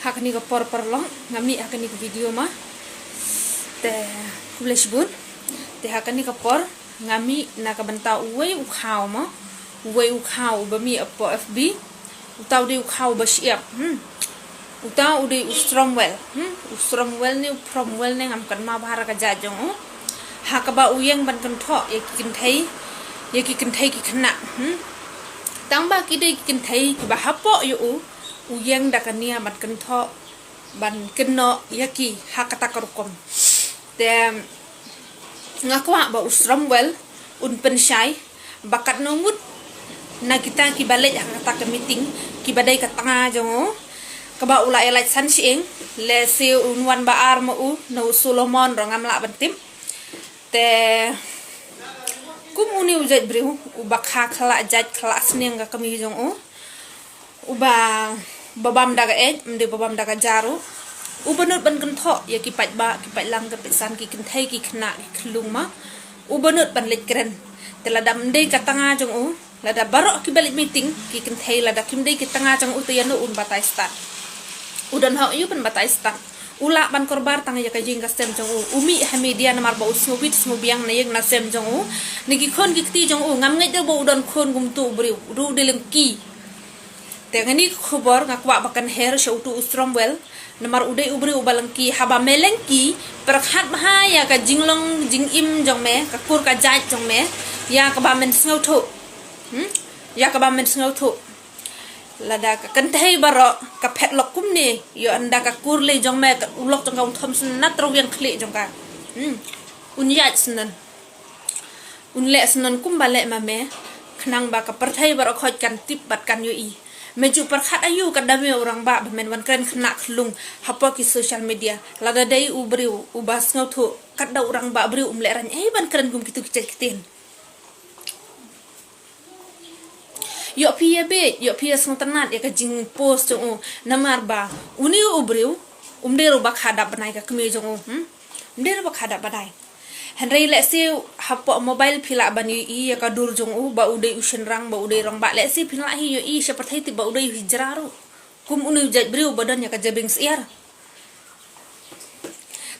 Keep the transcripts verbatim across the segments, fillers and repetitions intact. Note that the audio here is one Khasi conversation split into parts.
Ha kane ka por paralok nga mih ha kane ka video ma. Te khublei shibun. Te ha kane ka por nga mih na ka bynta uwei u khaw ma. Uwei u khaw uba mih hapoh F B. Uta u dei u khaw uba shyiap. Hmm. Uta u dei u Stromwell. Hmm. U Stromwell ne u Promwell ne ngam kynmaw bha ïa ka jait jong u. Ha kaba u ïeng ban kynthoh ïa ki kynthei, ïa ki kynthei ki khynnah. Hmm. Tang ba ki dei ki kynthei kiba hapoh ïa u, u ïeng da ka nia ban kynthoh, ban kynnoh ïa ki ha kata ka rukom. Te nga kwah ba u Stromwell un pynshai ba katno ngut na kita kiba leit ha kata ka meeting kiba dei ka tnga jong u, kaba u la ïa lait san shyieng, lehse un wan ba ar ma u, na u Solomon ruh ngam lah ban tip. Te kum une u jait briew uba kha khlak jait khlak sniang ka kmie jong u, uba, ba bam da ka eit, ym dei ba bam da ka ja ruh. Uba nud ban kynthoh ïa ki paidbah, ki paidlang, ki paidsan, ki kynthei, ki khynnah, ki khyllung ma. Uba nud ban leit kren. Te lada ym dei ka tnga jong u, lada baroh kiba leit meeting ki kynthei, lada kim dei ki tnga jong u, te ïano un batai stad? U don hok ïa u ban batai stad. U lah ban korbar tang ïa ka ïing ka sem jong u. U mih ha media namar ba u sngewbit sngewbiang na ïing na sem jong u, na ki khun ki kti jong u. Ngam ngeit de ba u don khun kum utu u briew, u dei lyngki. Te nga ni ka khubor nga kwah ba kan her sha utu u Stromwell. Namar u dei u briew uba lyngki, haba me lyngki, pyrkhat bha ïa ka jinglong jingim jong me, ka kur ka jait jong me, ïa kaba men sngewthuh. Hmm? Ïa kaba men sngewthuh. Lada ka kynthei baroh ka phet lok kumne, ïoh ynda ka kur lei jong me, ka u lok jong ka un thom sngewtynnat ruh ïa ka khlieh jong ka. Hmm. Un ïaid sngewtynnat. Un leh sngewtynnat kumba leh ma me, khnang ba ka pyrthei baroh khoit kan tip bad kan ïohi. Me ju pyrkhat aïu ka dame u rangbah ba men wan kren khynnah khyllung hapoh ki social media. Lada dei u briew uba sngewthuh, katba u rangbah briew um leh rang ei ban kren kum kitu ki jait ktien. Ïoh phi ïa beit, ïoh phi ïa sngewtynnat ïa ka jingpost jong u, namar ba une u briew um dei ruh ba kha dap bnai ka kmie jong u. Hmm? Um dei ruh ba kha dap bnai. Hynrei lehse hapoh mobile phi lah ban ïohi ïa ka dur jong u, ba u dei u shynrang, ba u dei rangbah, lehse phi lah hi ïohi sha pyrthei tip ba u dei u hijra ruh. Kum une u jait briew ba don ïa ka jabieng syiar.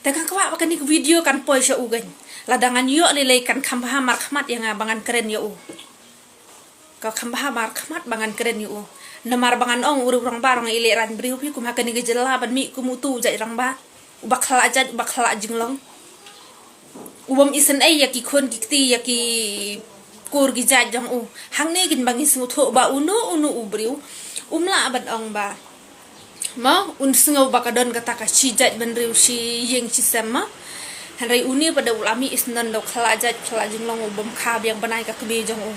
Te nga kwah ba kane ka video kan poi sha u kein. Lada ngan ïoh lei lei kan kham bha markhmat ïa nga ba ngan kren ïa u. Ka kham bha markhmat ba ngan kren ïa u. Namar ba ngan ong u rangbah ruh nga i leh rang briew phi kum ha kane ka jylla ban mih kum utu u jait rangbah. Uba khlak jait, uba khlak jinglong. U bym isynei ïa ki khun ki kti, ïa ki kur ki jait jong u. Hangne kein ba ngi sngewthuh ba uno uno u briew um lah ban ong ba ma un sngew ba ka don kata ka shi jait bynriew shi ïing shi sem ma. Hynrei une pat da u la mih isynei da u khlak jait khlak jinglong, u bym kha biang bnai ka kmie jong u.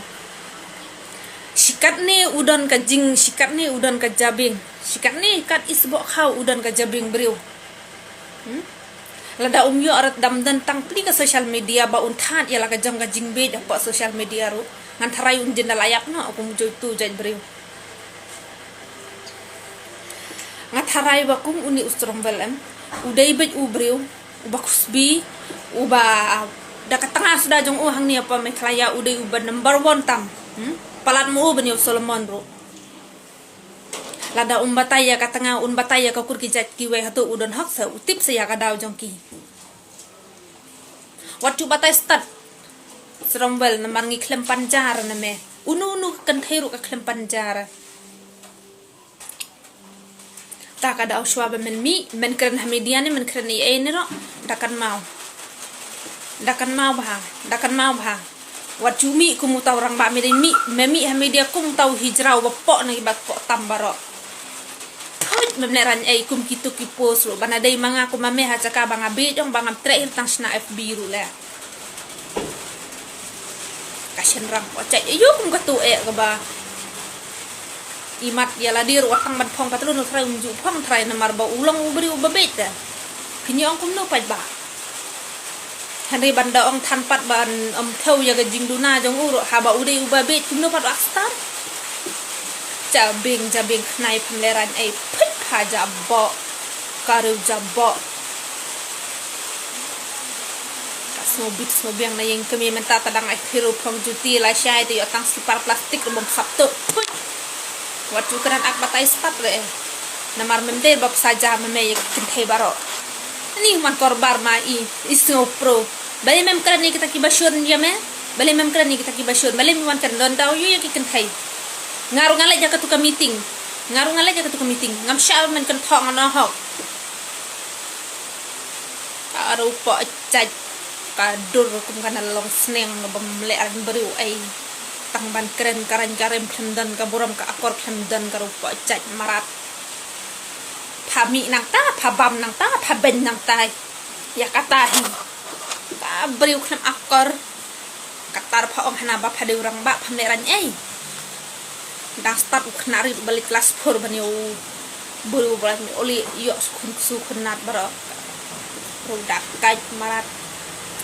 Shi katne u don ka jing, shi katne u don ka jabieng, shi katne kat isboh khaw u don ka jabieng briew. Hmm? Lada um ïoh rat dam don tang pli ka social media ba un thad ïa la ka jong ka jingbeit hapoh social media ruh, ngan tharai un jin da la ïap noh kum utu u jait briew. Nga tharai ba kum une u Stromwell em, u dei beit u briew uba khusbi, uba da ka tnga suda jong u hangne hapoh Meghalaya u dei uba number one tam. Hmm? Palat mo u ban ïa u Solomon ruh. Lada um batai ïa ka tnga, un batai ïa ka kur ki jait kiwei, hato u don hok sa, u tip sa ïa ka daw jong ki? Wat ju batai stad. Stromwell, namar ngi khlem pan jar na me. Uno uno ka kynthei ruh ka khlem pan jar. Ta ka daw shuwa ba men mih, men kren ha media ne, men kren ei ei ne ruh, da kynmaw. Da kynmaw bha, da kynmaw bha. Wat ju mih kum uta u rangbah, me dei mih, me mih ha media kum uta u hijra uba poh na kiba poh tam baroh. Thuid, mem leh rang ei kum kitu ki post ruh, ba na dei ma nga kum ma me ha jaka ba nga beit ong ba ngam treh hi tang shna F B ruh leh. Ka shynrang poh jait, aïu kum katu eh kaba imat ïa lade ruh wat tang ban phong patlun, u trai um ju phong trai namar ba u long u briew uba beit te. Phin ïa ong kumno paidbah. Hynrei ban da ong than pat ban ym thew ïa ka jingduna jong u ruh, haba u dei uba beit kumno pat u ak stad. Jabieng, jabieng khnai phin leh rang ei, phit pha jaboh. Ka riew jaboh. Ka sngewbit sngewbiang na ïing kmie mynta, ta dang ai thiru phong juti la shai te ïoh tang slipar plastik ruh bym sap tuh. Phuit. Wat ju kren ak batai stad re eh. Namar mem dei ba psa ja ma me ïa ki kynthei baroh. Ani man kor bar ma i, i sngew pro. Balei mem kren ïa kita ki bashun ïa me? Balei mem kren ïa kita ki bashun? Balei mem wan kren don daw ïa ki kynthei? Nga ruh nga leit ïa katu ka meeting. Nga ruh nga leit ïa katu ka meeting. Ngam shah ban kynthok nga noh hok. Ka ruh poh jait ka dur kum ka na long sneng bym leh rang briew ei. Tang ban kren ka rang ka rem khlem don ka burom ka akor khlem don ka ruh poh jait marat. Pha mih nangta, pha bam nangta, pha beiñ nangta. Ïa kata hi. Ka briew khlem akor. Katar pha ong hana ba pha dei u rangbah pha meh rang ei. Dang start u khynnah rit ba leit klas four ban ïa u briew ba leit mih oli ïoh su khun su khynnat baroh. Ruh da kait marat.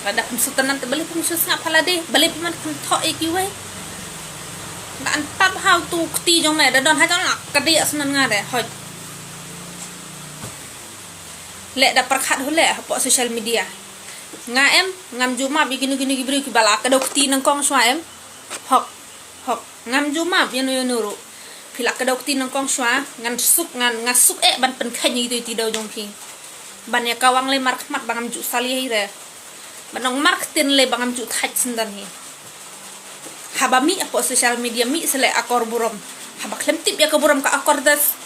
Lada pynsutenan te balei pynsu sngap ha lade, balei pynman khynthoh ïa kiwei. Da an tap ha u tu kti jong me, da don ha jong la ka dei asnan nga de, hoj. Leh da pyrkhat hu leh hapoh social media. Nga em, ngam ju map ïa kino kino ki briew kiba la ka dei u kti nyngkong shwa em. Hok, hok, ngam ju map ïano ïano ruh. Phi la ka dei u kti nyngkong shwa, ngan suk, ngan, nga suk eh ban pynkheiñ ïa kito ki daw jong phi. Ban ïa kawang lei markhmat ba ngam ju salia hi re. Ban ong marktin lei ba ngam ju thait syndon hi. Haba mih hapoh social media mih sa leh akor burom. Haba khlem tip ïa ka burom ka akor das.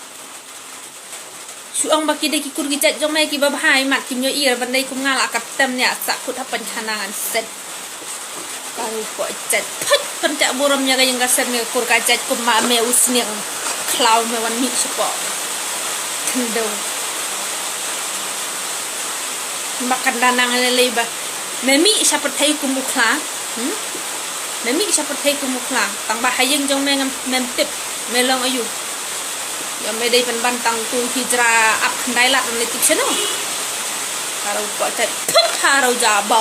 Shu ong ba ki dei ki kur ki jait jong me kiba bha i mat kim ïohi re ban dei kum nga la ka tem nia sa kut ha pynkhana ngan set. Ka ruh poh jait phut pynjah burom ïa ka ïing ka sem ïa ka kur ka jait kum ma me u sniang khlaw me wan mih shapoh. Khyndew. Ba kan da nang lei lei ba. Me mih sha pyrthei kum u khla. Hmm? Me mih sha pyrthei kum u khla. Tang ba ha ïing jong me ngam mem tip. Me long aïu. Ïa me dei pynban tang tu hijra ap khyndai lad me tip shano. Ka ruh poh jait. Phut ha ruh ja ba.